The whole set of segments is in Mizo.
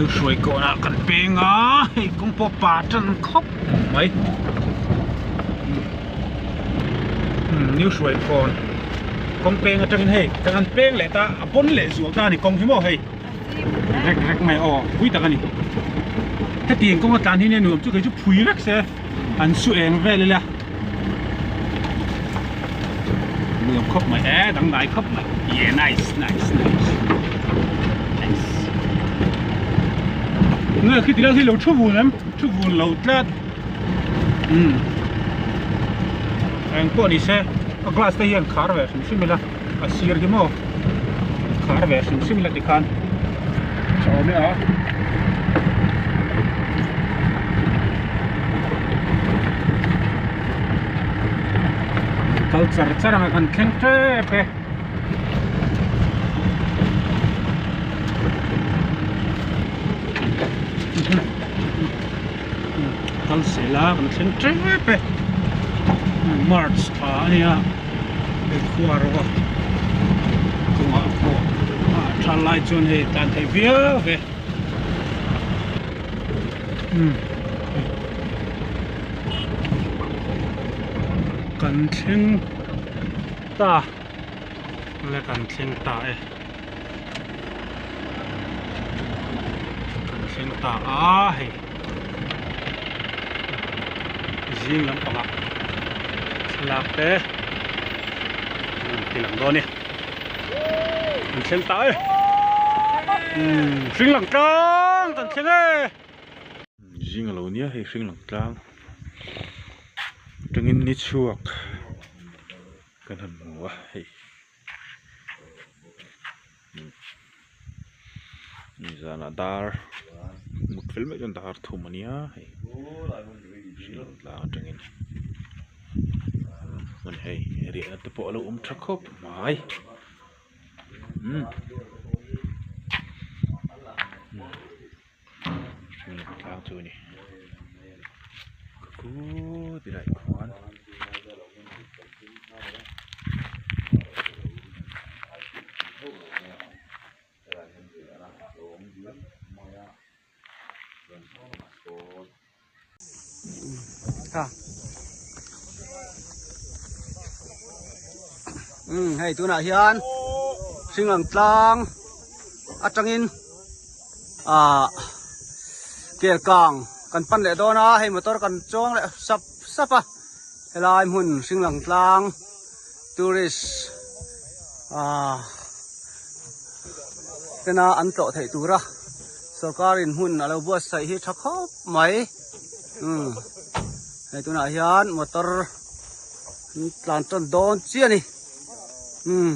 New hruai kawnah kan peng a hei kawng pawh pa tan khawp mai new hruai kawn kawng peng atangin hei kan han peng leh ta a pawn leh zual ta a ni kawng hi maw hei rek rek mai aw pui tak a ni hetiang kawng a tlan hi nia nuam chu kei chu phui vek se an su eng vel ila nuam khawp mai e dangdai khawp mai yeah nice nice nice nice nge khi tilai khi lo thu vun em thu vun lo tlat umm eng pawh ni se a glass te hian khar ve hrim hrim ila a sir hi maw khar ve hrim hrim ila tikhan tha awm e a. Kal char char ang a kan thleng tep e. Kal sela kan thleng tep e. March thla a nia. Hei khua rawh a kawngah pawh a tha lai chuan hei tan theih viau ve umm kan thleng ta le kan thleng ta e kan thleng ta a hei. Zing lampangah thlalak te an rawn ti lang dawn e an thleng ta e umm hring lang tlang kan thleng e. Zing a lo nia hei hring lang tlang atangin ni chhuak kan han hmu a hei. Zanah dar mut fel mai chuan dar thum a nia hei hrilh tlang atangin hmun hei riahna te pawh a lo awm tha khawp mai umm hrilh tlang chu a ni khaw tilai khuan. Hei tunah hian hring ang tlang atangin ah kel kang kan pan leh dawn a hei motor kan chuang leh sap sap a. Helai hmun hringlang tlang tourist ah tena an tlawh theih tura sorkar in hmun a lo buatsaih hi tha khawp mai umm hei tunah hian motor an tlan tawn dawn chiah a ni umm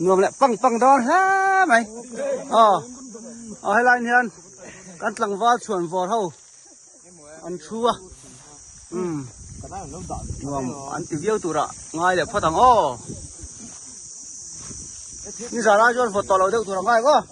nuam leh pang pang dawn hle mai aw aw helai hian kan tlangval chhuan vawr ho. An thu a umm nuam an ti viau turah ngai leh phawt ang aw ni zan ah chuan vawt tawh lo deuh tur ang ngai ang aw.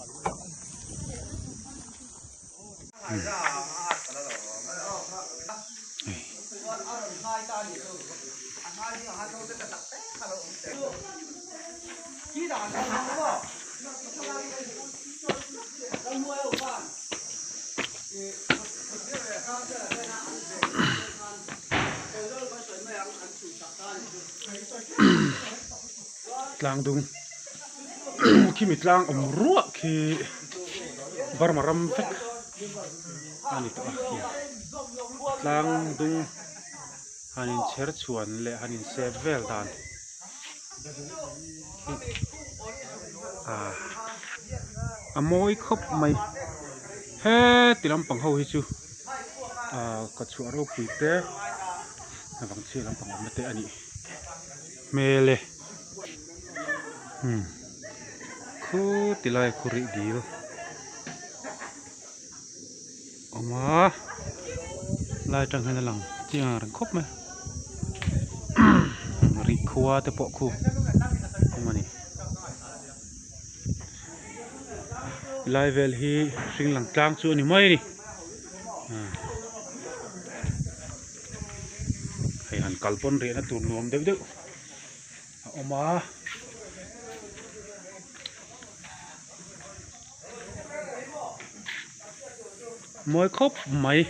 Tlang dung khimi tlang awm ruah khi Burma ram vek a ni tawh a khi tlang dung han inchher chhuan leh han insep vel dan khi ah a mawi khawp mai. Heti lampang ho hi chu ahh ka chhuah ropui te vang chhia lampang awmna te a nih hmel e umm khuti lai khu rih dil awm a lai atang hian a lang chiang ang reng khawp mai rih khua te pawh khu awm a ni. Lai vel hi hring lang tlang chu a ni mai a ni hei han kal pawn riahna tur nuam deuh deuh a awm a. Mawi khawp mai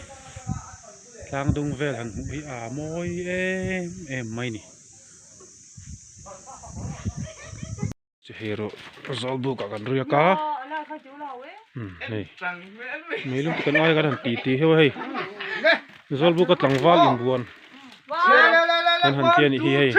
tlang dung vel han hmuh hi a mawi em em mai a ni. Chu hei erawh zawlbuk ah kan riak a umm hei meilum te kan ai kan han ti ti heuh a hei zawlbuk a tlangval inbuan kan han ti a nih hi hei.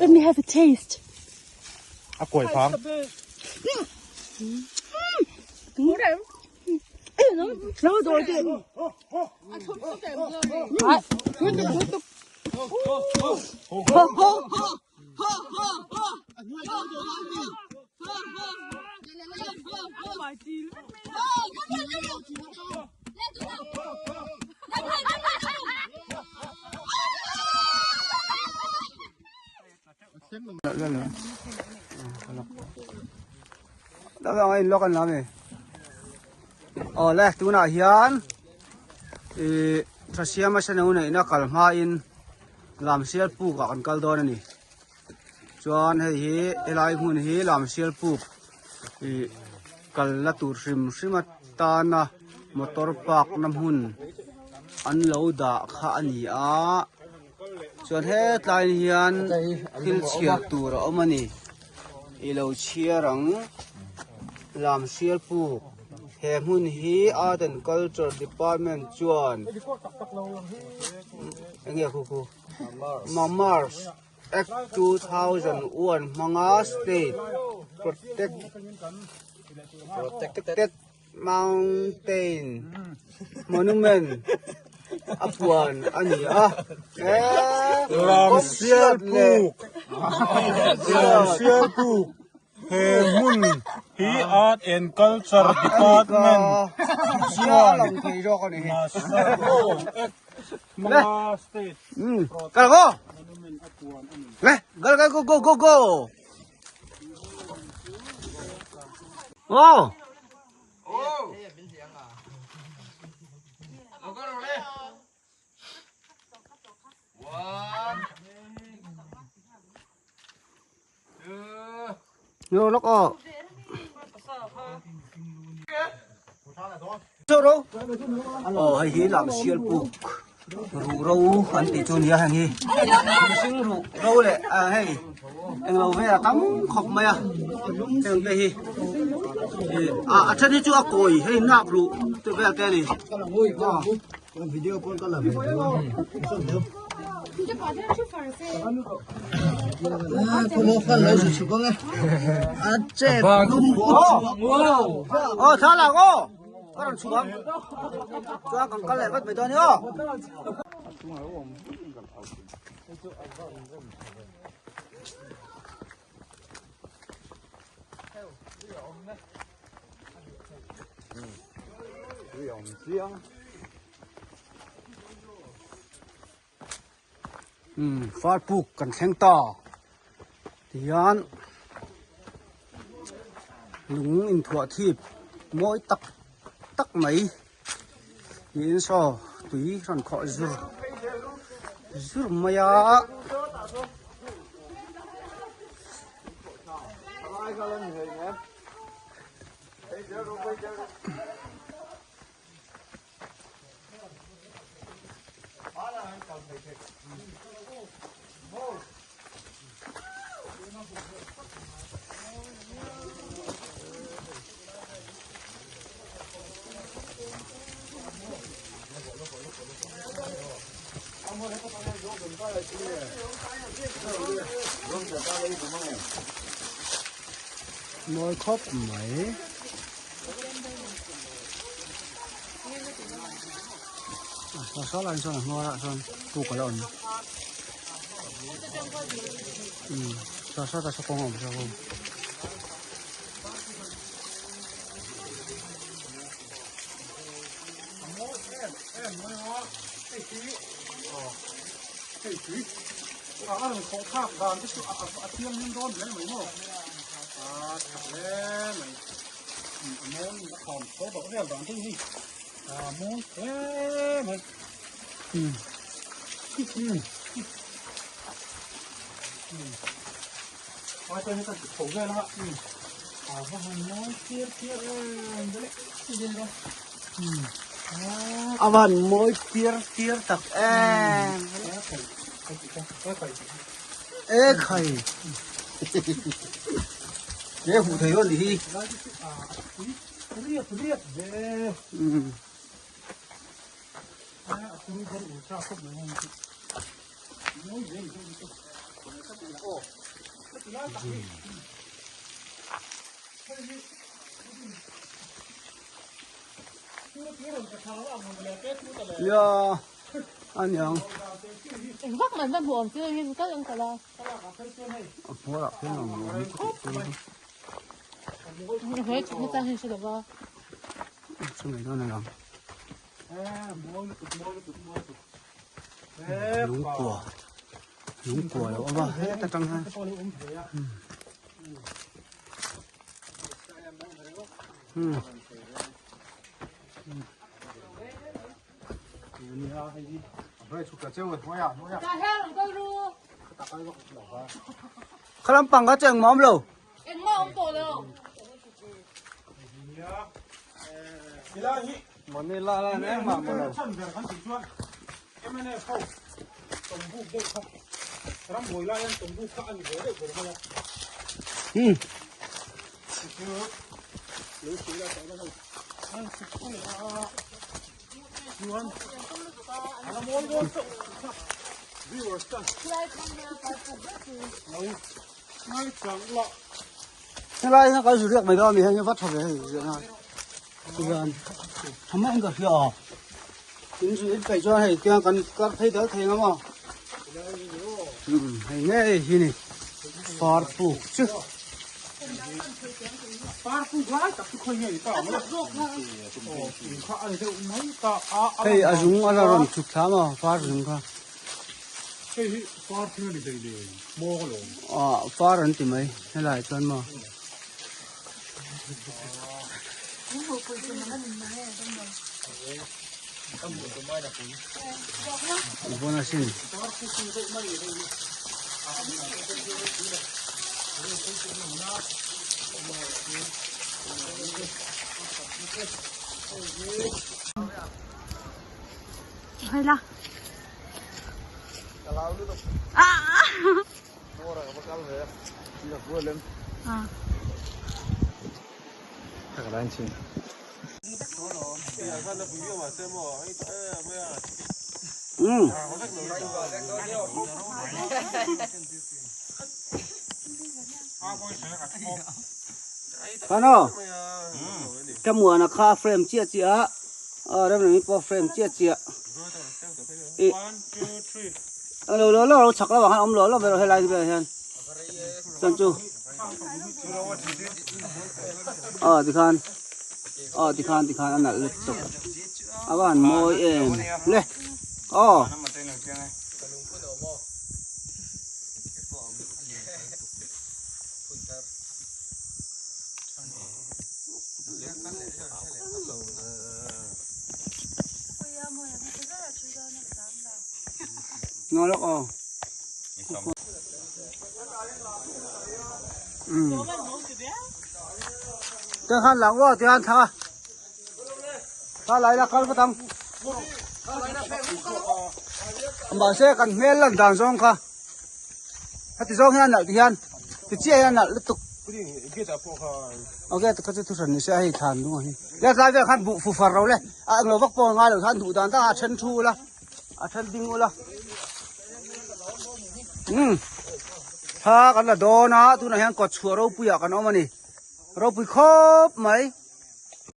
Let me have a taste. A kuai phang. Awle tunah hian ih Thasiama senau neihna kal hmain Lamsial puk ah kan kal dawn a ni. Chuan hei hi helai hmun hi Lamsial puk ih kalna tur hrim hrim atana motor park na hmun an lo dah kha a ni a chuan hetlai hian thil chhiar tur a awm a ni i lo chhiar ang Lamsial puk he hmun hi art and culture department chuan enge khu khu Mamars Act 2001 hmanga state protect protected mountain monument a puan a ni a Lamsial puk Lamsial puk he hmun hi Art and Culture Department chuan Hmanga state Kal go! Le, go go go go go! Aw. Yo lok aw. Aw hei hi lam sial puk ruh ro an tih chu nia heng hi mihring ruh ro leh ah hei englo vel a tam khawp mai a heng te hi ih a then hi chu a kawi hei nak ruh te vel te a ni. Aw thla lak aw ka rawn chhuak ang chuan kan kal leh vat mai dawn a ni aw. Umm farpuk kan thleng ta tihian lung inthuah thip mawi tak tak mai niin saw tui rawn khawh zur zur mai a. Mawi khawp mai. Saw saw lai sawn a hnuaiah sawn puk a la awm umm saw saw ta saw kawng a awm saw kawng. A van mawi piar piar tak em e khai he hmuh thei dawn nih hi Ia a niang. Eng vak man va hmuh awm chu in kal ang kal a. A hmuar ah khian ang awm chu tih chu. He chhuk na chang hi hre lo va. Chu mai dawn a lang. Lungkua lungkua lo awm a heta tang hian. Kha lampang kha chu engmah awm lo. Engmah awm tawh lo. Hmm. Helai hi kan zu riak mai dawn a ni hei va tha ve hei ziah na chuan tha mai in ka hria a in zu in peih chuan hei tiang kan kar phei dal thei ang a maw hei ngei hi ni far puk chu. Hei a zung a la rawn chhuk thla maw far zung kha. Aw far an ti mai helaiah chuan maw. Bona sin. Hơi la. À. Um. Khano. Ka muana kha frame chiah chiah a rem rem pawh frame chiah chiah. I lo lo lo chak lo ang awm lo lo ber helai vel hian chuan chu aw tikhan aw tikhan tikhan a nalh lutuk a van mawi em le aw. Ngaw lawk aw. Um. Te khan lang wa te han thla. Thla lai la kal vat ang. Mahse kan hmel lan dan zawng kha. Heti zawng hian nalh ti hian ti chiah hian nalh lutuk. Ok kha chu thuhran ni se a hei thlan dung a hi. Le tlai vel khan buh fu far ro le a englo vak pawh ngai lo khan duh dan tak a then thu ula a then ding ula. Um thla kan la dawn a tunah hian kawt chhuah ropui ah kan awm a ni ropui khawp mai.